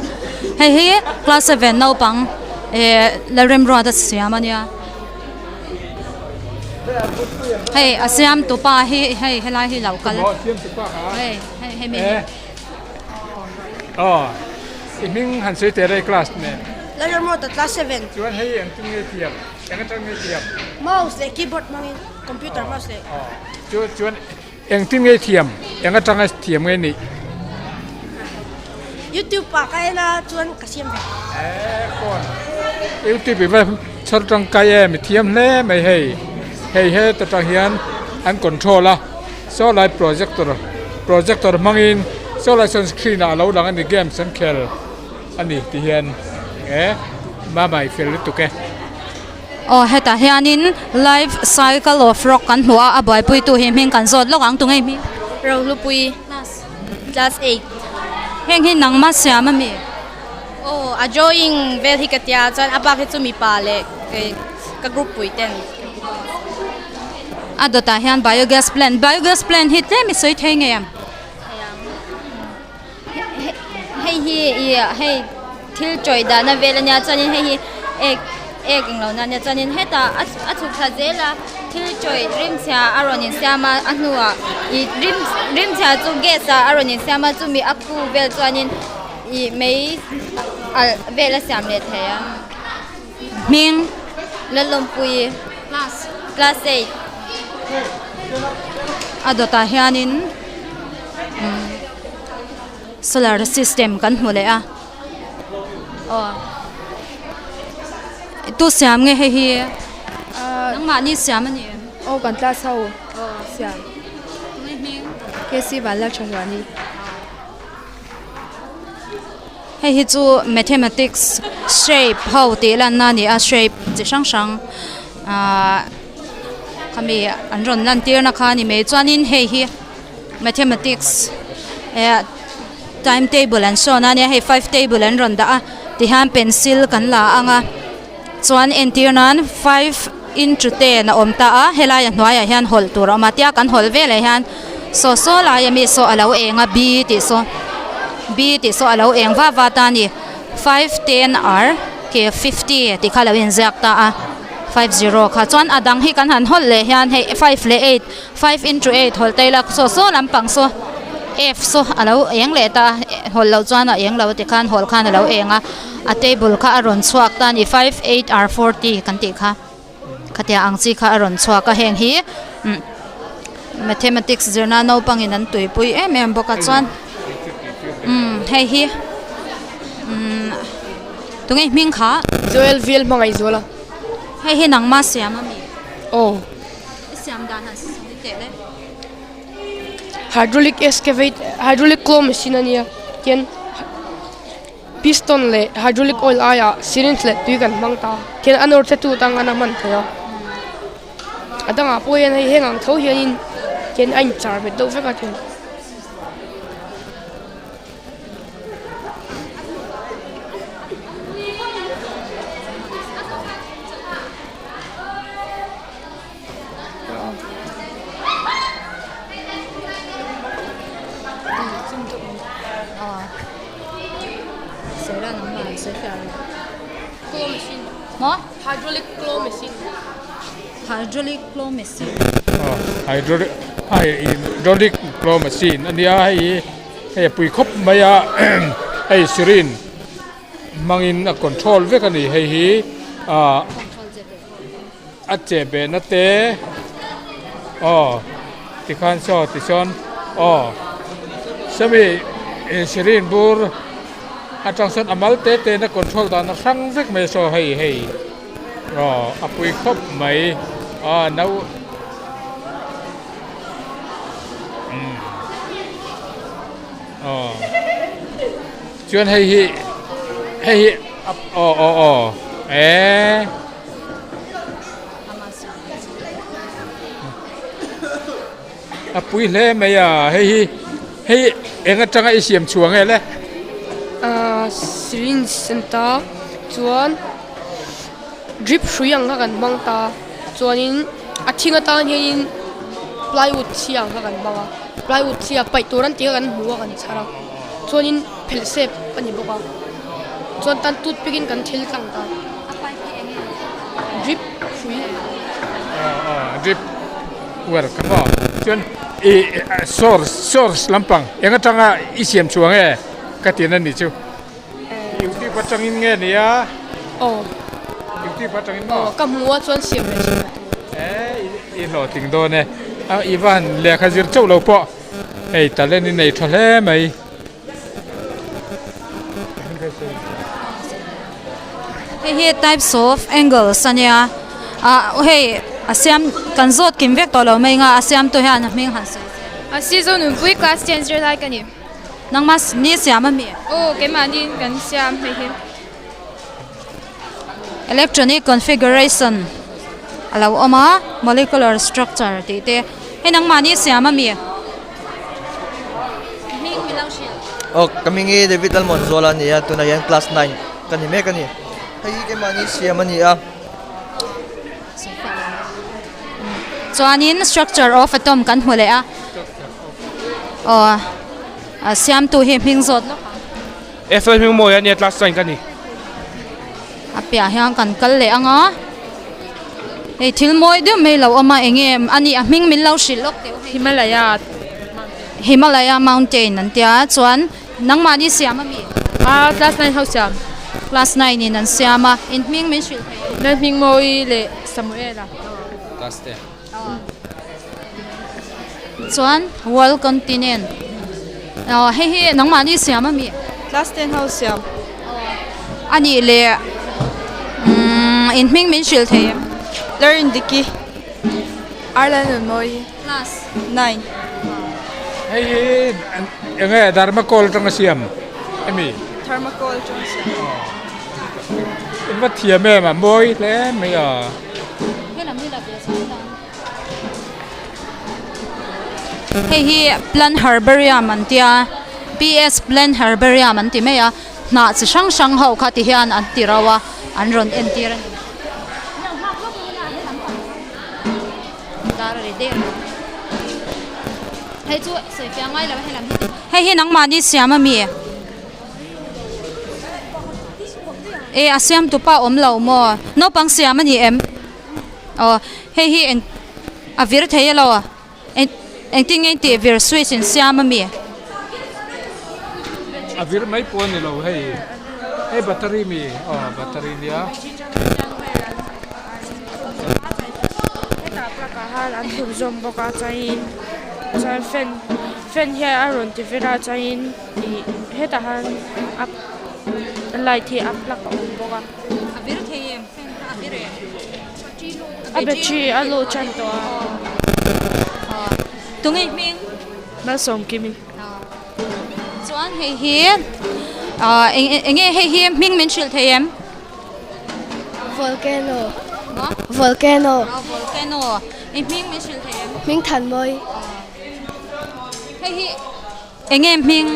[SPEAKER 2] hei hi class 7 naupang eh Lalremruata siam ania hei a siam tupa hi hei helai hi lo kal hei hei hemi hi.
[SPEAKER 1] Aw, i hming han sawi teh rei class nen.
[SPEAKER 4] Lalramawta class 7.
[SPEAKER 1] Chuan hei engtin nge thiam? Eng atang nge thiam?
[SPEAKER 4] Mouse leh keyboard hmangin computer mouse leh.
[SPEAKER 1] Aw, chu chuan engtin nge thiam? Eng atanga thiam nge nih?
[SPEAKER 4] YouTube ah ka en a chuan ka siam ve.
[SPEAKER 1] Eh phone YouTube i va chhar tangkai em i thiam hle mai hei. Hei heta tang hian an control a. Saw lai projector projector hmangin saw lai sawn screen ah a lo lang a ni games an khel a ni ti hian e mama i fel lutuk e.
[SPEAKER 2] Aw hetah hianin life cycle of rock kan hmu a a buaipuitu hi hming kan zawt lawk ang tunge hming?
[SPEAKER 11] Rohlupui class 8.
[SPEAKER 2] Heng hi nangma siam a mi?
[SPEAKER 11] Aw a drawing vel hi ka tia chuan a bak hi chu mipa leh kei ka group pui ten.
[SPEAKER 2] A dawtah hian biogas plant biogas plant hi tlem i sawi thei ngei ang.
[SPEAKER 11] Hei hi ih hei thil tawih dahna vel ania chuanin hei hi ek ek englo na ania chuanin hetah a a chhuk thla zel a thil tawih rimchhia a rawn insiam a a hnuah ih rim rimchhia chu gas ah a rawn insiam a chumi a khu vel chuanin ih mei alh vel a siam leh thei a.
[SPEAKER 2] Hming
[SPEAKER 11] Lalawmpuii
[SPEAKER 2] Class
[SPEAKER 11] Class 8.
[SPEAKER 2] A dawtah hianin solar system kan hmu leh a aw tu siam nge hei hi nangmahni siam a ni em?
[SPEAKER 8] Aw kan class ho siam
[SPEAKER 2] Tunge hming?
[SPEAKER 8] KC Vanlalthazuani.
[SPEAKER 2] Hei hi chu mathematics shape ho tih lanna a ni a shape chi hrang hrang ahh khami an rawn lan tir na kha a ni mai chuanin hei hi mathematics eh time table an sawn a nia hei five table an rawn dah a tihian pencil kan la ang a chuan entir nan five into ten a awm ta a helai a hnuaiah hian hawlh tur a awm a tia kan hawlh veleh hian saw saw lai ami saw a lo eng a b tih saw b tih saw a lo eng vah vah ta a ni five ten ar ke fifty tih kha a lo inziak ta a 50 kha chuan a dang hi kan han hawlh leh hian hei five leh eight five into eight hawlh ta ila saw saw lampang saw f saw a lo eng leh ta a hawlh loh chuan a eng lo tikhan hawlh khan a lo eng a a table kha a rawn chhuak ta a ni five eight r forty kan tih kha khatia ang chi kha a rawn chhuak a heng hi umm mathematics zirna naupangin an tuipui em em bawk a chuan umm hei hi umm tunge hming kha.
[SPEAKER 4] Joel Vel hmangaih zual a.
[SPEAKER 2] Hei hi nangma siam a mi?
[SPEAKER 4] Aw.
[SPEAKER 2] I siam dan han sawi teh le.
[SPEAKER 4] Hydraulic excavate hydraulic claw machine a nia tian piston leh hydraulic oil aiah syringe leh tui kan hmang ta tian a nawr che tu tang an a hman thei a a dangah pawh hian hei heng ang tho hianin tian a inchar bet deuh vek a tian.
[SPEAKER 2] sawi fiah rawh.
[SPEAKER 14] Claw machine.
[SPEAKER 2] Maw?
[SPEAKER 14] Hydraulic claw machine.
[SPEAKER 2] Hydraulic claw machine.
[SPEAKER 1] Aw hydraulic hydraulic claw machine a nia hei hi hei a pui khawp mai a hei syringe hmangin a control vek a ni hei hi ah a cheh behna te aw tikhan saw tichuan aw sawmi syringe bur atang sawn a mal te te in a control dan a hrang vek mai saw hei hei aw a pui khawp mai a no umm aw chuan hei hi hei hi aw aw aw eee. A pui hle mai a hei hi hei eng atanga i siam chhuah nge le?
[SPEAKER 4] Ahh syringe an ta chuan drip hrui ang kha kan hmang ta chuanin a thing atan hianin plywood chhia ang kha kan hmang a plywood chhia paih tur an tih kha kan hmu a kan chhar a chuanin phelh sep a ni bawk a chuan tan toothpick in kan thil tlang ta drip hrui.
[SPEAKER 1] Drip work a maw chuan i source source lampang eng atanga i siam chhuah nge ka ti na ni chu youtube atangin nge nia
[SPEAKER 4] aw
[SPEAKER 1] youtube atangin maw
[SPEAKER 4] aw ka hmu a chuan siam leh thin ka tum
[SPEAKER 1] e i hlawhtling dawn e a i van lehkha zir chauh lo pawh hei talent i nei tha hle mai.
[SPEAKER 2] Hei hi types of angles a nia ah hei a siam kan zawt kim vek tawh lo mai anga a siamtu hian a hming han sawi se.
[SPEAKER 8] A season nunpui class ten zirlai ka ni.
[SPEAKER 2] Nangmah ni siam a mi?
[SPEAKER 8] Aw keimahni kan siam hei hi.
[SPEAKER 2] Electronic configuration a lo awm a molecular structure tih te hei nangmahni siam a mi? Hming min lo hrilh.
[SPEAKER 13] Aw ka hming hi David Lalmuanzuala a ni a tunah hian class nine ka ni mek a ni hei hi keimahni siam a ni a.
[SPEAKER 2] Chuanin structure of atom kan hmu leh a aw a siamtu hi hming zawt lawk ang.
[SPEAKER 16] F_l hming mawi a nia class nine ka ni.
[SPEAKER 2] A piah hian kan kal leh ang a hei thil mawi deuh mai lo awm a eng nge a nih a hming min lo hrilh lawk teh u hei
[SPEAKER 14] Himalaya
[SPEAKER 2] Himalaya mountain an tia chuan nangmahni siam a mi?
[SPEAKER 14] Ah class nine ho siam.
[SPEAKER 2] Class nine in an siam a in hming min hrilh thei em?
[SPEAKER 14] Lalhmingmawi leh Samuela.
[SPEAKER 16] Class ten.
[SPEAKER 2] Chuan world continent aw hei hi nangmahni siam a mi?
[SPEAKER 6] Class ten ho siam.
[SPEAKER 2] A nih leh umm in hming min hrilh thei em?
[SPEAKER 6] Lalrindiki Ireland Nunmawi
[SPEAKER 2] Class
[SPEAKER 6] 9.
[SPEAKER 1] Hei hi eng nge dharmacol atanga siam emi?
[SPEAKER 6] Thermocol atanga siam.
[SPEAKER 1] In va thiam em a mawi hle mai a.
[SPEAKER 2] Hei hi plant herbarium an tia PS plant herbarium an ti mai a hnah chi hrang hrang ho kha ti hian an ti rauh a an rawn entir a ni. Hei hi nangmahni siam a mi? E a siam tupa awm lo maw naupang siam a ni em aw hei hi eng a vir thei alo eng engtin nge tih vir switch in siam a mi.
[SPEAKER 1] A vir mai pawh a ni lo hei hei battery mi aw battery nia.
[SPEAKER 17] Hetah plug ah khan an thun zawm bawk a chuanin chuan fan fan hian a rawn ti vel a chuanin ih hetah han a light hi a plug a awm bawk a.
[SPEAKER 2] A vir thei em fan kha a vir em?
[SPEAKER 17] A battery a luh tan tawh a.
[SPEAKER 2] Tunge hming?
[SPEAKER 17] Malsawmkimi.
[SPEAKER 2] Chuan hei hi ah eng eng nge hei hi hming min hrilh thei em?
[SPEAKER 18] Volcano. Volcano.
[SPEAKER 2] Volcano. I hming min hrilh thei em?
[SPEAKER 18] Hming Thanmawi.
[SPEAKER 2] Hei hi eng nge hming?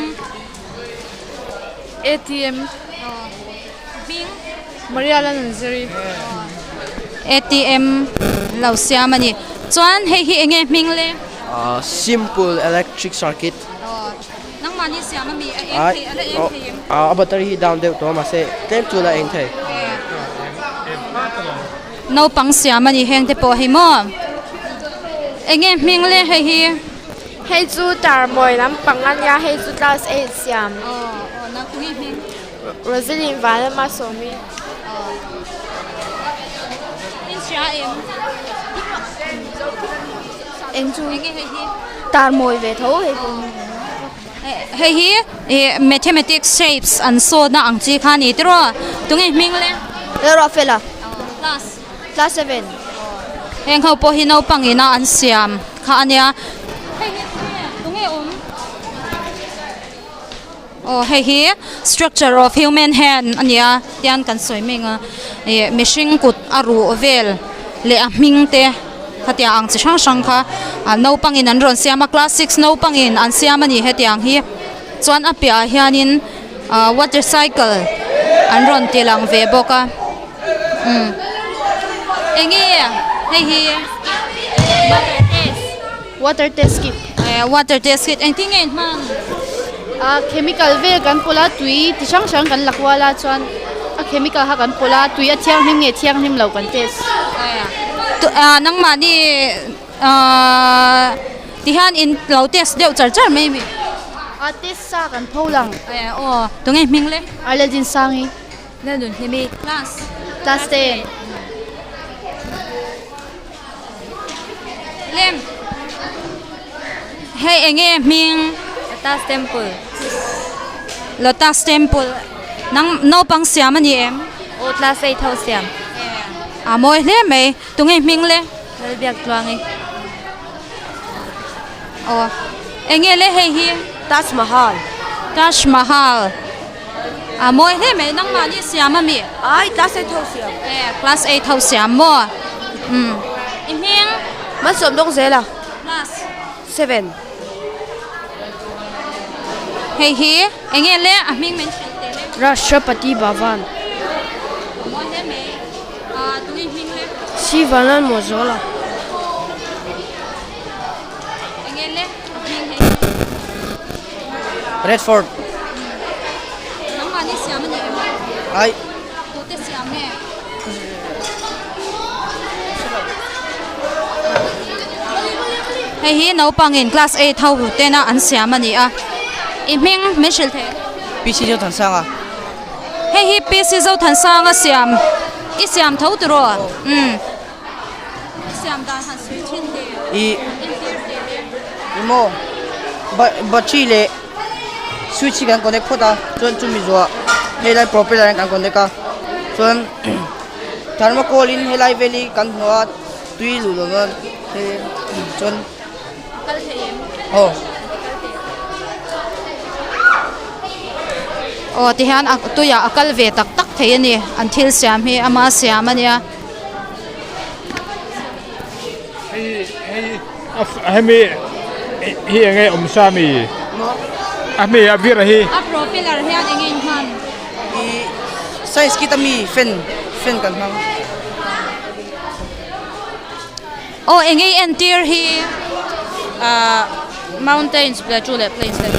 [SPEAKER 14] ATM.
[SPEAKER 2] Hming?
[SPEAKER 14] Maria Lalnunziri.
[SPEAKER 2] ATM lo siam a ni. Chuan hei hi eng nge hming le?
[SPEAKER 13] Simple electric circuit.
[SPEAKER 2] Nangmah. Nangmahni siam a mi a eng thei a la eng thei em?
[SPEAKER 15] A battery hi down deuh tawh a mahse tlem chu la eng thei.
[SPEAKER 2] Naupang siam a ni heng te pawh hi maw? Enge hming le hei hi?
[SPEAKER 17] Hei chu tarmawi lampang a nia hei chu class eight siam.
[SPEAKER 2] Aw aw nang tunge hming?
[SPEAKER 17] Rosaline Vanlama Sawmi.
[SPEAKER 2] Aw in hria em?
[SPEAKER 18] Eng chu?
[SPEAKER 2] Enge hei hi?
[SPEAKER 18] Tarmawi ve tho hei pawh.
[SPEAKER 2] Hei hi ih mathematics shapes an sawtna ang chi kha a ni tiraw tunge hming le?
[SPEAKER 18] Lalruatfela.
[SPEAKER 2] Class?
[SPEAKER 18] Class 7.
[SPEAKER 2] Heng ho pawh hi naupang ina an siam kha a nia. Hei hi tunge tunge awm? Aw hei hi structure of human hand a nia tian kan sawi mek a ih mihring kut a ruh vel leh a hming te khatiang ang chi hrang hrang kha ah naupangin an rawn siam a class six naupangin an siam a ni hetiang hi chuan a piahah hianin ah water cycle an rawn ti lang ve bawk a umm eng nge hei hi
[SPEAKER 14] water test kit
[SPEAKER 2] eh water test kit engtin nge in hmang
[SPEAKER 14] ah chemical vel kan pawlh a tui ti hrang hrang kan la kual a chuan a chemical kha kan pawlh a tui a thianghlim nge thianghlim lo kan test
[SPEAKER 2] ah nangmahni ahh tihian in lo test deuh char char mai ami
[SPEAKER 14] ah test sa kan pho lang
[SPEAKER 2] eh aw tunge hming le
[SPEAKER 14] Arledin Sangi
[SPEAKER 5] Lalnunhlimi
[SPEAKER 2] class
[SPEAKER 14] class 10
[SPEAKER 2] Lem Hei enge hming
[SPEAKER 5] Lotus Temple
[SPEAKER 2] Lotus Temple nang naupang siam a ni em?
[SPEAKER 5] Aw class 8 ho siam.
[SPEAKER 2] A mawi hle mai tunge hming le?
[SPEAKER 5] Lalbiak Tluangi.
[SPEAKER 2] Aw enge le hei hi?
[SPEAKER 4] Taj Mahal
[SPEAKER 2] Taj Mahal A mawi hle mai nangmahni siam a mi?
[SPEAKER 4] Ai class 8 ho siam.
[SPEAKER 2] Eh class 8 ho siam maw? Umm i hming?
[SPEAKER 4] Malsawm dawng zel a.
[SPEAKER 2] Class?
[SPEAKER 4] 7.
[SPEAKER 2] Hei hi eng nge le a hming min hrilh teh le?
[SPEAKER 17] Rashtrapati Bhavan.
[SPEAKER 2] A mawi hle mai. Ah tunge i hming le?
[SPEAKER 17] Sivanan Mawzawla.
[SPEAKER 2] Eng nge le a hming hei hi?
[SPEAKER 13] Red Fort.
[SPEAKER 2] Nangmahni siam a ni em?
[SPEAKER 13] Ai.
[SPEAKER 2] Tute siam nge? Hei hi naupangin class 8 ho tena an siam a ni a. I hming min hrilh thei?
[SPEAKER 13] PC Zothansanga.
[SPEAKER 2] Hei hi PC Zothansanga siam i siam tho tiraw? Umm. Siam dan han sawi thin teh.
[SPEAKER 13] I.
[SPEAKER 2] Entir teh le.
[SPEAKER 13] I maw battery leh switch hi kan connect phawt a chuan chumi zuah helai propeller hian kan connect a chuan thermocol in helai vel hi kan hmuh a tui luh loh nan hei chuan
[SPEAKER 2] Kal thei em?
[SPEAKER 13] Aw.
[SPEAKER 2] Aw tihian a tuiah a kal ve tak tak thei a ni an thil siam hi ama siam a nia.
[SPEAKER 1] Hei hei hemi hi enge awm sa mi a hmi a vir hi.
[SPEAKER 2] A propeller hian enge in hman?
[SPEAKER 13] I science kit ami fan fan kan hmang.
[SPEAKER 2] Aw enge i entir hi?
[SPEAKER 14] Ah mountains plateau leh plains te.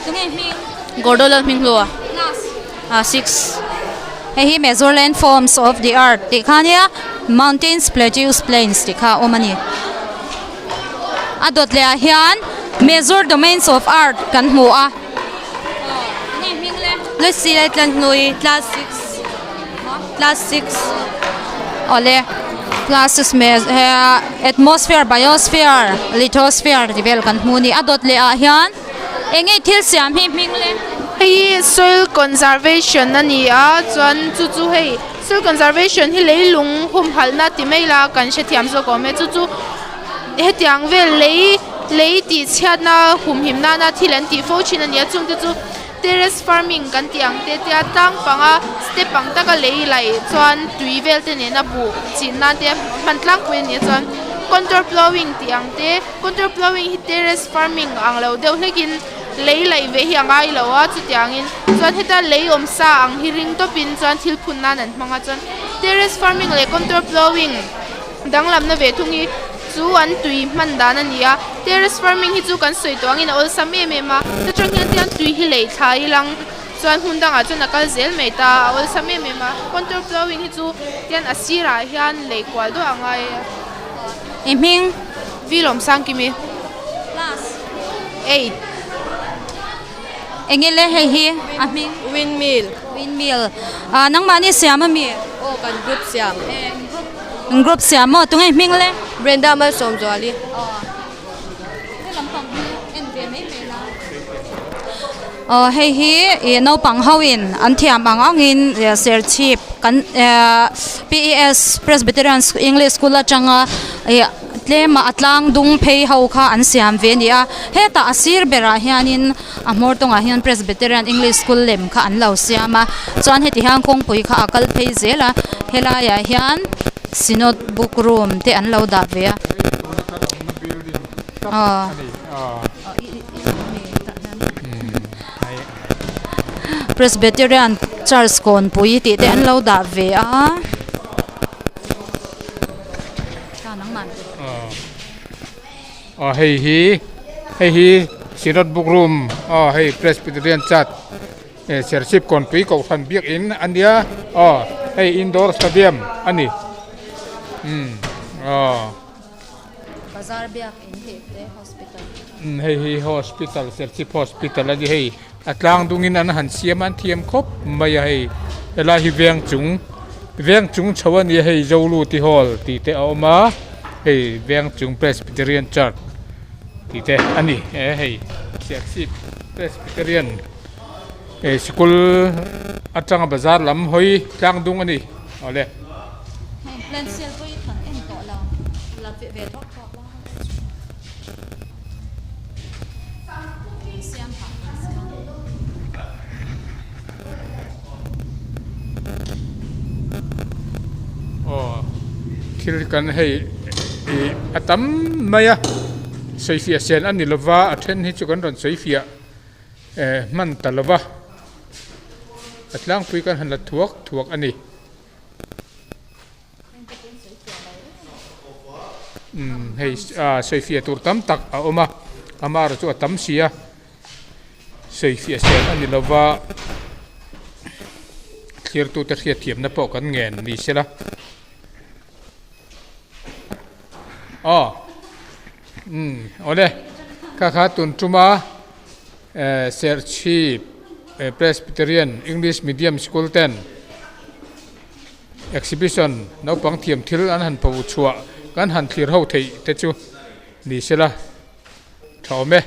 [SPEAKER 2] Tunge hming?
[SPEAKER 14] Gordola hming hlua.
[SPEAKER 2] Class?
[SPEAKER 14] Ah 6.
[SPEAKER 2] Hei hi major landforms of the earth tih kha ania mountains plateaus plains tih kha a awm a ni. A dawt leh ah hian major domains of earth kan hmu a.
[SPEAKER 5] Lucy Laltlanhlui class 6 class 6.
[SPEAKER 2] Awle class 6 me he atmosphere biosphere lithosphere tih vel kan hmu a ni. A dawt leh ah hian Eng nge thil siam hi hming le?
[SPEAKER 17] Hei hi soil conservation a ni a chuan chu chu hei soil conservation hi leilung humhalhna ti mai la kan hrethiam zawk awm e chu chu hetiang vel lei lei tih chhiatna humhim nana thil an tih fo thin a ni a chungte chu terrace farming kan tih ang te tia tlang panga step ang taka lei laih chuan tui vel te nena buh chin nan te hman tlangpui a ni a chuan contour ploughing tih ang te. Contour ploughing hi terrace farming ang lo deuh hlekin lei laih ve hi a ngai lo a chutiangin chuan heta lei awm sa ang hi ring tawpin chuan thil phun nan an hmang a chuan terrace farming leh contour ploughing danglamna ve thung hi. chu an tui hman dan a ni a terrace farming hi chu kan sawi tawh angin a awlsam em em a ta tang hian tiang tui hi lei thla ilang chuan hmun dangah chuan a kal zel mai ta a awlsam em em a contour plowing hi chu tian a sirah hian lei kual duah a ngai a.
[SPEAKER 2] I hming?
[SPEAKER 17] Vi Lawmsangkimi.
[SPEAKER 2] Class?
[SPEAKER 17] 8.
[SPEAKER 2] Enge le hei hi a hming?
[SPEAKER 18] Windmill.
[SPEAKER 2] Windmill. Ah nangmahni siam a mi?
[SPEAKER 18] Aw kan group siam.
[SPEAKER 2] Kan group siam maw? Tunge hming le?
[SPEAKER 18] Brenda Malsawmzuali.
[SPEAKER 2] Aw. He lampang hi en ve mai mai la. Aw hei hi ih naupang ho in an thiam ang ang in serchhip kan ehh P_E_S Presbyterian English School atanga ih tlema a tlang dung phei ho kha an siam ve a ni a hetah a sir berah hianin a hmawr tawngah hian Presbyterian English School lem kha an lo siam a chuan heti hian kawngpui kha a kal phei zel a helaiah hian synod book room te an lo dah ve a aw. Presbyterian church kawnpui tih te an lo dah ve a
[SPEAKER 1] aw hei hi hei hi synod book room aw hei Presbyterian church eh serchhip kawnpui kohhran biakin a nia aw hei indoor stadium a ni umm aw.
[SPEAKER 2] Bazar biak in tih te hospital.
[SPEAKER 1] Umm hei hi hospital Serchhip hospital a ni hei a tlang dungin an han siam a an thiam khawp mai a hei helai hi veng chung veng chung chho a ni a hei Zoluti hall tih te a awm a hei veng chung Presbyterian church tih te a ni e hei Serchhip Presbyterian eh sikul atanga bazar lam hawi tlang dung a ni awle.
[SPEAKER 2] Heng plant sale pawh hi kan en tawh lo la ve thawk thawk la siam phah
[SPEAKER 1] aw thil kan hei ih a tam mai a sawifiah sen a ni lova a then hi chu kan rawn sawifiah eh hman ta lova a tlangpui kan han la thuak thuak a ni. Umm hei ah sawifiah tur tam tak a awm a amaherawh chu a tam si a sawifiah siam a ni lova thirtute hriatthiamna pawh kan ngen ni sela aw umm awle kha kha tun tuma eh serchhip Presbyterian English Medium School ten Exhibition naupang thiam thil an han pho chhuah kan han thlir ho theih te chu ni sela tha awm e.